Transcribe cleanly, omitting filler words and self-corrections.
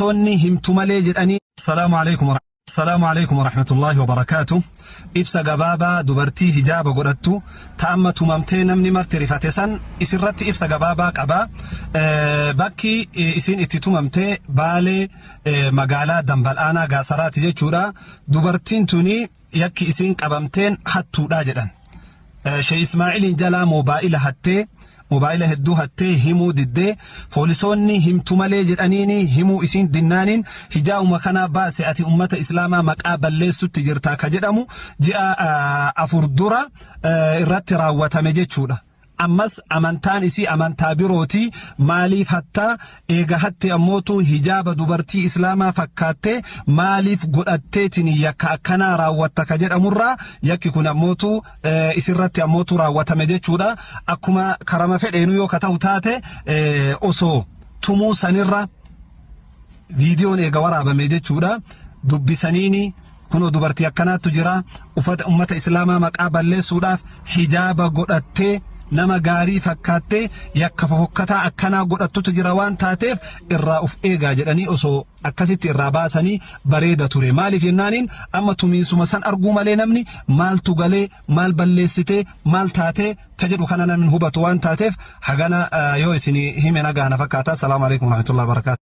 Toonni himtu malee jedhanii. Salaamu alaikum. Salaamu alaikum warahmatullahi wabarakaatu. Ibsa gabaabaa dubartii hijaaba godhattu ta amma tumamtee namni marti rifate san isirratti ibsa gabaabaa qaba. Bakki isin itti tumamte Baalee, magaalaa Dambal'aanaa Gaasaraati jechuudha. Dubartiin tuni yakki isiin qabamteen hattuudha jedhan. Shee Ismaa'iliin jalaa moobaa'ila hattee, mobaayila hedduu hattee himuu diddee, foolisoonni himtu malee jedhaniini himuu isiin dinnaaniin hijaabuma kanaa baase, ati ummata islaamaa maqaa balleessutti jirtaa ka jedhamu ji'a 4 dura irratti raawwatame jechuudha. Ammas amantaan isii amantaa birooti, maaliif hattaa? Eega hatte ammootu hijaaba dubartii islaamaa fakkaattee maaliif godhatteetiin yakka akkanaa raawwatta ka jedhamurraa yakki kun ammootu isirratti ammootu raawwatame jechuudha. Akkuma karama fedheenuu yoo ka ta'u taate, osoo tumuu sanirra viidiyoon eega waraabame jechuudha, dubbisaniini, kunoo dubartii akkanaattu jira, uffata ummata islaamaa maqaa balleessuudhaaf hijaaba godhattee nama gaarii fakkaattee yakka fofokkataa akkanaa godhattutu jira waan taateef irraa uf eegaa jedhanii osoo akkasitti irraa baasanii bareeda ture. Maaliif jennaaniin, amma tumiinsuma san arguu malee namni maaltu galee, maal balleessitee, maal taatee ka jedhu kana namni hubatu waan taateef hagana yoo isin hime nagaa na fakkaata. Salaamu alaikum warahmatullahi wabarakatuh.